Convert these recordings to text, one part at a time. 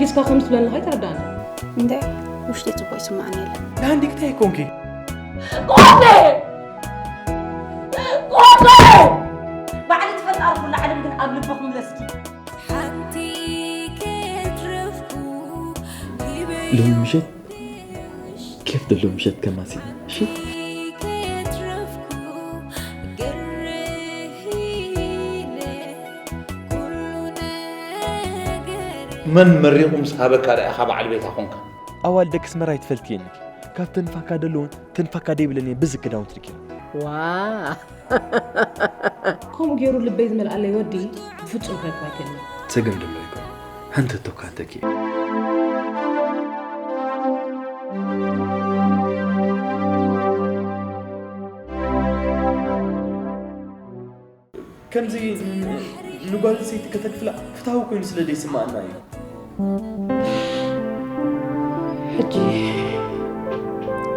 ጊስካ ከም ዝብለኒ ከይተረዳእኒ። እንደ ውሽጢ ጽቡቅ ይስማዓኒ የለ። ዳንዲክታይ ኮንኪ ቆፌ! ቆፌ! ባዕሊ ትፈልጣ ኩሉ ዓለም ግን ኣብ ልብኹም ለስኪ። ሓንቲ ከየትረፍኩ ሎሚ ምሸት ኬፍ ደሎ ምሸት ከማሲ እሺ። ከየትረፍኩ ገርህለ ኩሉ ነገር መን መሪቑ ምስ ሃበካ ደኣ ኢኻ በዓል ቤታ ኾንካ? ኣዋልድ ደቂ ኣስመራ ኣይትፈልጥየን ኢኺ። ካብ ተንፋካ ደለውን ተንፋካ ደይብለን እየን ብዝግ ክዳውንቲ ርኪበን። ዋ ከምኡ ገይሩ ልበይ ዝመልኣለይ ወዲ ብፍጹም ክረክባ ኣይክእልን። ጸገም ደሎ ይኮን። ሓንቲ ሕቶ ካተኪ። ከምዚ ንጓል ሰይቲ ከተክፍላ ፍትሃዊ ኮይኑ ስለ ዘይስማኣና እዩ። ሕጂ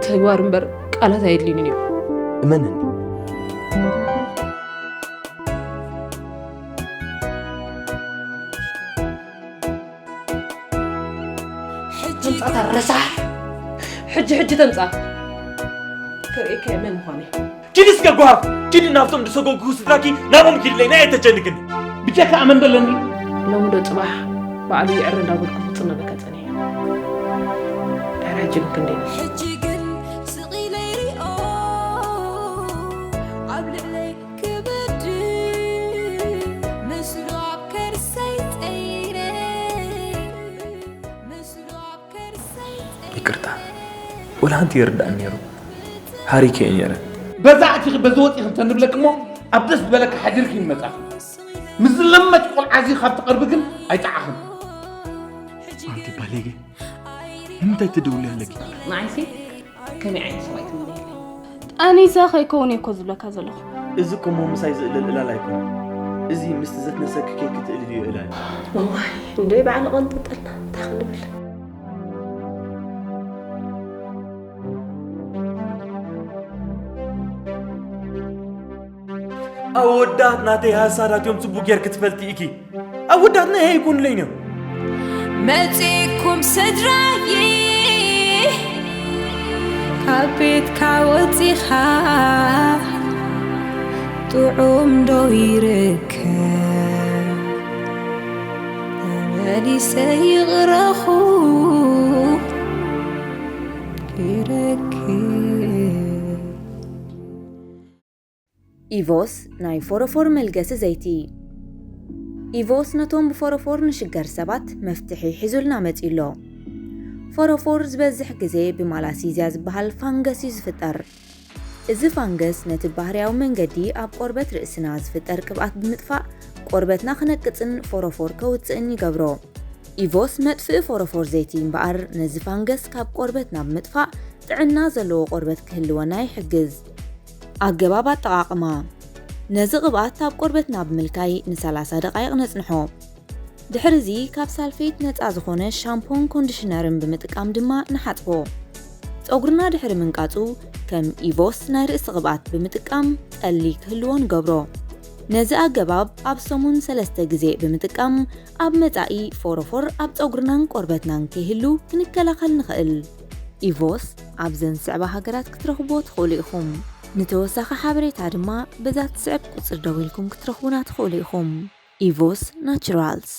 ተግባር እምበር ቃላት ኣየድልዩንን እዮም። እመንኒ። ተምጻታ ረሳሕ ሕጂ ሕጂ ተምጻ ክርእየካ እየ መን ምዃነይ። ኪዲ እስከ ጓሃፍ ኪዲ ናብቶም ዝሰጎግሁ ስድራኪ ናብኦም ኪድለይ ናይ ኣይተጨንቅኒ። ብጀካ ኣመን ደለኒ። ሎሚ ዶ ጽባሕ ባዕሉ ይዕረ እንዳበልኩ ክጽነበካ ጸኒሐ። ድሕሪ ሕጂ ግን ክንደይ ሕጂ ግን ስቕ ኢለ ይሪኦ ኣብ ልዕለይ ክበድ ምስሉ ኣብ ከርሰይ ጠይነ ምስሉ ኣብ ከርሰይ ጠይነ ይቅርታ ወላ ሓንቲ ይርዳእኒ ነይሩ። ሃሪከ እየ ነይረ። በዛ ኣቲኺ በዚ ወፂኺ እንተንብለኪ እሞ ኣብ ደስ ዝበለካ ሓዲርኪ ይመፃኺ። ምስ ዝለመድ ቆልዓ እዚ ካብ ትቐርቢ ግን ኣይጠዓኽን። ኣንቲ ባለጌ ንምንታይ ትደውሊ ኣለኪ? ንዓይሲ ከመይ ዓይነት ሰብኣይ ትምነየለይ? ጠኒሰ ከይከውን እየ እኮ ዝብለካ ዘለኹ። እዚ እኮ እሞ ምሳይ ዝእለል እላል ኣይኮነን። እዚ ምስቲ ዘትነሰኪ ኬክ ክትእልልዮ እላል እዩ። እዋይ እንደ ባዕሊ ቀንጥጠልና እንታይ ክንብል? ኣወዳት ናተይ ሃሳዳት እዮም ጽቡቅ ጌርኪ ትፈልጢ ኢኪ። ኣወዳት ናይ ኣይኮኑለይን እዮም። መጺእኩም ስድራይ ካብ ቤትካ ወጺኻ ጥዑም ዶ ይርከብ ተመሊሰ ይቕረኹ ይረክብ ኢቮስ ናይ ፎሮፎር መልገሲ ዘይቲ። ኢቮስ ነቶም ብፎሮፎር ንሽገር ሰባት መፍትሒ ሒዙልና መጺኡ ኣሎ። ፎሮፎር ዝበዝሕ ግዜ ብማላሲዝያ ዝበሃል ፋንገስ እዩ ዝፍጠር። እዚ ፋንገስ ነቲ ባህርያዊ መንገዲ ኣብ ቆርበት ርእስና ዝፍጠር ቅብኣት ብምጥፋእ ቆርበትና ክነቅጽን ፎሮፎር ከውጽእን ይገብሮ። ኢቮስ መጥፍኢ ፎሮፎር ዘይቲ እምበኣር ነዚ ፋንገስ ካብ ቆርበትና ብምጥፋእ ጥዕና ዘለዎ ቆርበት ክህልወና ይሕግዝ። ኣገባብ ኣጠቓቕማ። ነዚ ቅብኣት ኣብ ቆርበትና ብምልካይ ንሰላሳ ደቓይቕ ነጽንሖ። ድሕርዚ ካብ ሳልፌት ነጻ ዝኾነ ሻምፖን ኮንዲሽነርን ብምጥቃም ድማ ንሓጽቦ። ጸጉርና ድሕሪ ምንቃጹ ከም ኢቮስ ናይ ርእሲ ቅብኣት ብምጥቃም ጠሊ ክህልዎ ንገብሮ። ነዚ ኣገባብ ኣብ ሰሙን ሰለስተ ግዜ ብምጥቃም ኣብ መጻኢ ፎሮፎር ኣብ ጸጉርናን ቆርበትናን ከይህሉ ክንከላኸል ንኽእል። ኢቮስ ኣብዘን ዝስዕባ ሃገራት ክትረኽብዎ ትኽእሉ ኢኹም። ንተወሳኺ ሓበሬታ ድማ በዛ ትስዕብ ቁጽሪ ደዊልኩም ክትረኽቡና ትኽእሉ ኢኹም። ኢቮስ ናቹራልስ።